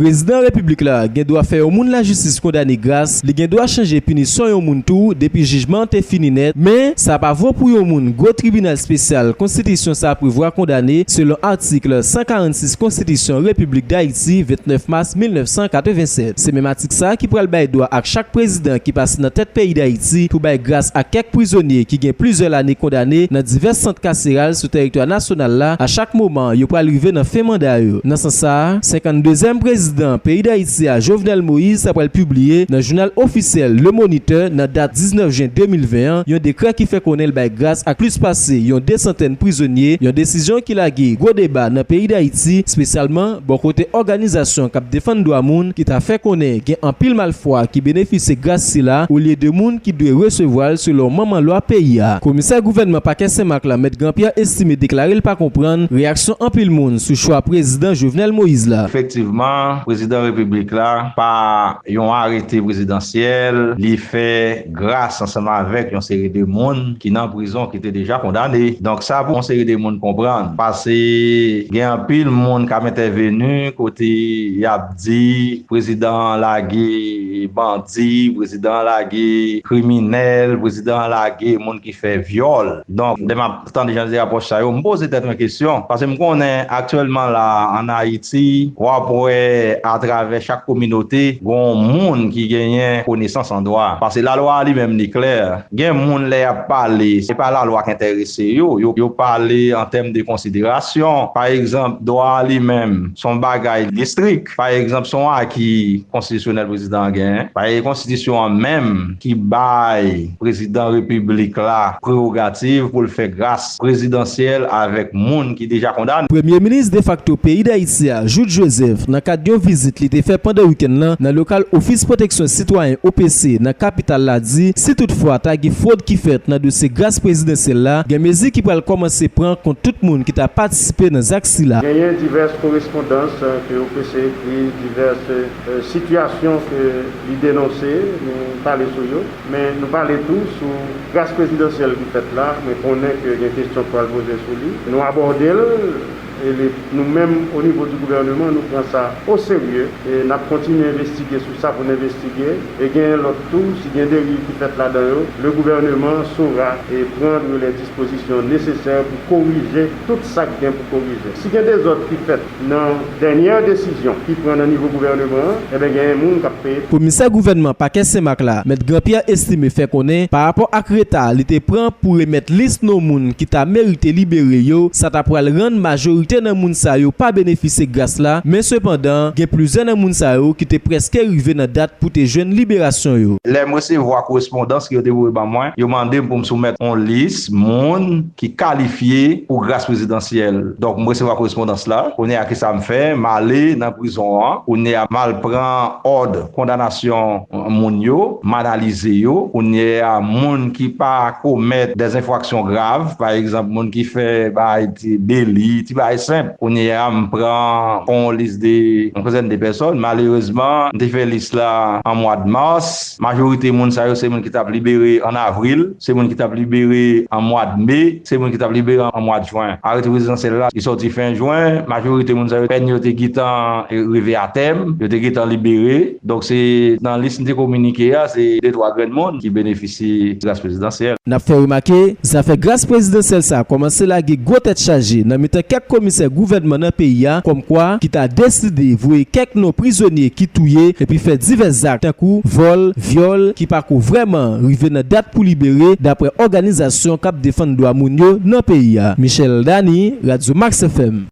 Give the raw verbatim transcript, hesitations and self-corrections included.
Prezidan Repiblik la gen dwa fè yon moun lajistis kondane gras, li gen dwa chanje pinisyon yon moun tou depi jijman an te fini nèt, men sa pa vo pou yon moun gwo tribinal espesyal konstitisyon sa a prevwa kondane selon atik san karannsis Konstitisyon Repiblik Dayiti vennèf mas mil nèf san katrevennsèt. Se menm atik sa a ki pral bay dwa ak chak prezidan ki pase nan tèt peyi Dayiti pou bay gras ak kèk prizonye ki gen plizyè lane kondane nan divès sant kaseral sou tèritwa nasyonal la a chak moman yo pral rive nan fen manda yo. Nan sans sa a, senkanndezyèm prezidan peyi Dayiti a, Jovenel Moïse, sa pral pibliye nan jounal ofisyèl Le Moniteur nan dat diznèf jen de mil ven an yon dekrè ki fè konnen l bay gras ak plis pase yon de santèn prizonye, yon desizyon ki lage gwo deba nan peyi Dayiti, espesyalman bò kote òganizasyon k ap defann dwa moun ki ta fè konnen gen anpil malfwa ki benefisye gras sila olye de moun ki dwe resevwa l selon manman lwa peyi a. Komisè gouvènman pakè Senmak la, Mèt Grand Pierre Estimé, deklare l pa konprann reyaksyon anpil moun sou chwa prezidan Jovenel Moïse la. Efektivman, prezidan repiblik la, pa yon arete prezidansyèl, li fè gras ansanm avèk yon seri de moun ki nan prizon ki te deja kondane. Donk, sa pou yon seri de moun konprann. Paske gen anpil moun k ap entèveni kote y ap di prezidan an lage bandi, prezidan an lage kriminèl, prezidan an lage moun ki fè vyòl. Donk, lè m ap tande jan de apwòch sa yo, m poze tèt mwen kesyon. Paske m konnen aktyèlman la, ann Ayiti, w ap wè atravè chak kominote, gen yon moun ki genyen konesans an dwa. Paske lalwa a li menm, li klè. Gen moun, lè y ap pale, se pa lalwa k enterese yo. Yo, yo pale an tèm de konsiderasyon. Pa egzanp, dwa a li menm, se yon bagay ki estrik. Pa egzanp, se yon aki konstitisyonèl prezidan an genyen. Pa egzanp, konstitisyon an menm ki bay prezidan repiblik la prewogativ pou l fè gras prezidansyèl avèk moun ki deja kondane. Premye minis defakto peyi Dayiti a, Jouthe Joseph, nan kad yon vizit li te fè pandan wikenn nan nan lokal Ofis Pwoteksyon Sitwayen, O P C, nan kapital la, di si toutfwa ta gen fwod ki fèt nan dosye gras prezidansyèl la, gen mezi ki pral kòmanse pran kont tout moun ki ta patisipe nan zak sila. Genyen divès korespondans, eh, ke O P C ekri, divès, eh, sitiyasyon ke li denonse, nou pale sou yo, men nou pale tou sou gras prezidansyèl ki fèt la. Mwen konnen ke gen kesyon k pral poze sou li. Nou abòde l, e li, nou menm, o nivo di gouvèneman, nou pran sa o serye, e n ap kontinye envestige sou sa pou n envestige, e genyen lòt tou, si gen deriv ki fèt ladan yo, le gouvernement saura, e, prendre les dispositions nécessaires pou korije tout sa k gen pou korije. Si gen dezòd ki fèt nan dènyè desizyon ki pran nan nivo gouvèneman an, enben, genyen moun k ap peye. Komisè gouvènman pakè Senmak la, Mèt Grand Pierre Estimé, fè konnen, parapò ak reta li te pran pou remèt lis non moun ki ta merite libere yo, sa ta pral rann majorite nan moun sa yo pa benefisye gras la, men sepandan, gen plizyè nan moun sa yo ki te prèske rive nan dat pou te jwenn liberasyon yo. Lè m resevwa korespondans ke yo te voye ban mwen, yo mande m pou m soumèt yon lis moun ki kalifye pou gras prezidansyèl. Donk, m resevwa korespondans la. Kounye a, kisa m fè? M ale nan prizon an. Kounye a, m al pran òd kondanasyon moun yo, m analize yo. Kounye a, moun ki pa komèt dèzenfraksyon grav, pa egzanp, moun ki fè bagay ti deli, ti bagay senp. Kounye a, m pran yon lis de yon kantite de pèsòn. Malerezman, m te fè lis la an mwa de mas. Majorite moun sa yo, se moun ki t ap libere an avril, se moun ki t ap libere an mwa de me, se moun ki t ap libere an mwa de jen. Arete prezidansyèl la, li sòti fen jen. Majorite moun sa yo, pèn yo te gentan rive a tèm, yo te gentan libere. Donk, se nan lis m te kominike a, se de twa grenn moun ki benefisye gras prezidansyèl. N ap fè remake, zafè gras prezidansyèl sa a kòmanse lage gwo tèt chaje nan mitan kèk komisè gouvènman nan peyi a, kòmkwa ki ta deside voye kèk non prizonye ki touye epi fè divès zak tankou vòl, vyòl, ki pako vrèman rive nan dat pou libere, daprè òganizasyon k ap defann dwa moun yo nan peyi a. Michel Dany, Radyo Max F M.